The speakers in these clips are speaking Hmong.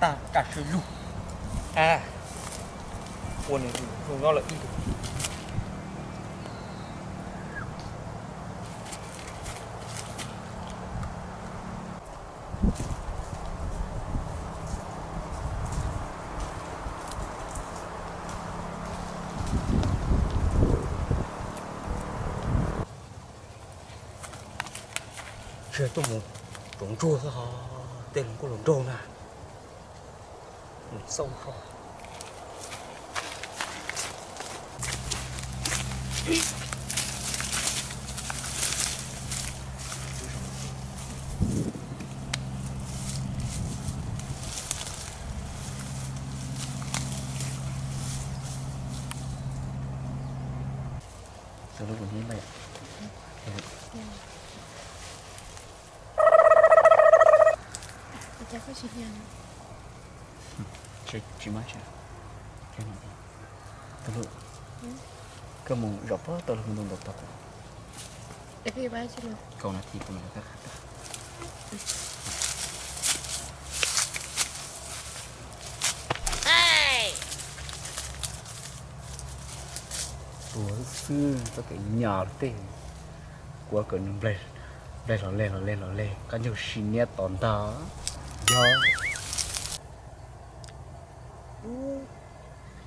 Tag kaj siab lug. A, ua nws tus zoo nyob lawm ib tug. Tsis tuaj mus tsuav ntsuag xwb ho, tej hluas nkauj hluas nraug na. Mus xauj so. Tus lub kuv nib lawm. Tsis muaj tsis. Tus lub, koj mus zaum puag tau lub ntoo ntau tau. Kaum nas this kuv mam li koj qab tag. Tuag xwb txoj kev nyas luag tej. Kuv kawm nws nplaig los leg los leg los leg, kab ncaug si niab tos ntag. Yog.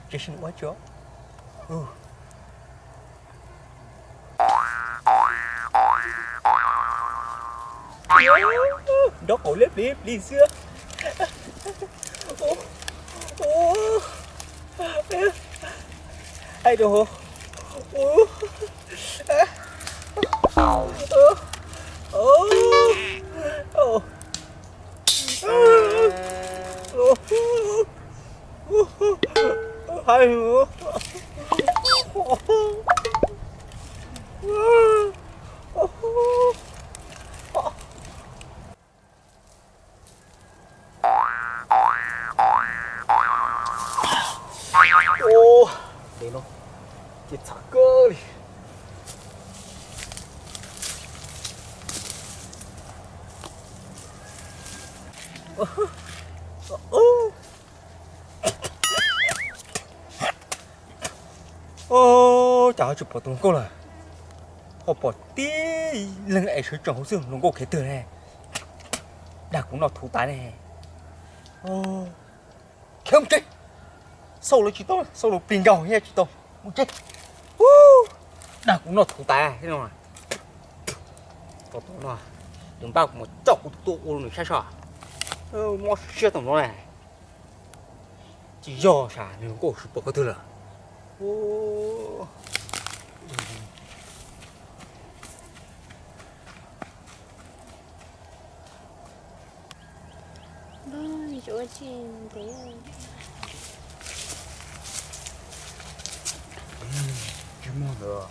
Tsis ua tsi. Nrov qaum liab plis plis xwb. Hais rau hauv. Hais. Ua, ntawm no ces txhav kawg li. Ua, cas ho tsis pom tus hluas nkauj lawm, ho pom tib leeg es sawv tsees hauv xwb, hluas nkauj khiav twg ne? Dag kuv noj thuv tas ne. Khiav mus tsev, xauj lawv tsis tau, xauj lawv plig nkaus thiab tsis tau, mus tsev. Dag kuv noj thuv tas thiab no. Tus npaj kuv mus coj kuv tus tuaj ua nws saib soj, mob siab tau no ne. Tsis yog sas nws nkauj tsis pom qhov twg lawm. Tsis muaj ntawd,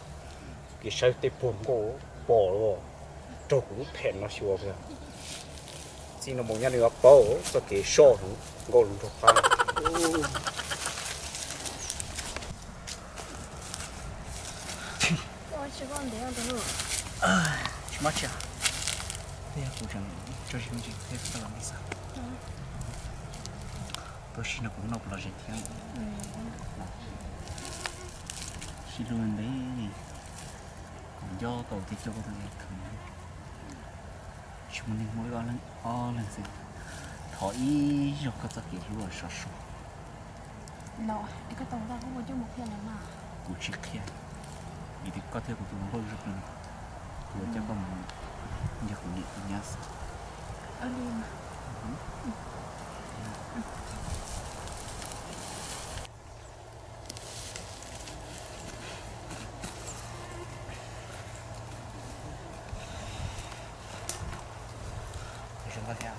kev saib tej puag nkauj pom lawm, raug kuv lub phem no xyuas. Txij no mus nyob nws paub txoj kev soj nkauj hluas nraug qab. Tsis muaj tsis, kuv tseem tso zis me ntsis thiab koj los npij xav. Tuaj sim no kuv noj puas los zem thiab. Sib hlub ntev, kuv nco tau tias coj koj tuaj ib tug, tsis muaj neeg, muaj wb ob leeg xwb. Thov ib zaug koj txoj kev hlub sov so. Kuv tsis qhia, vim tias koj thiab kuv tus hluas nkauj zoo, kuv yuav coj koj mus nrog kuv niam kuv nyab xwb. Zoo koj thiab.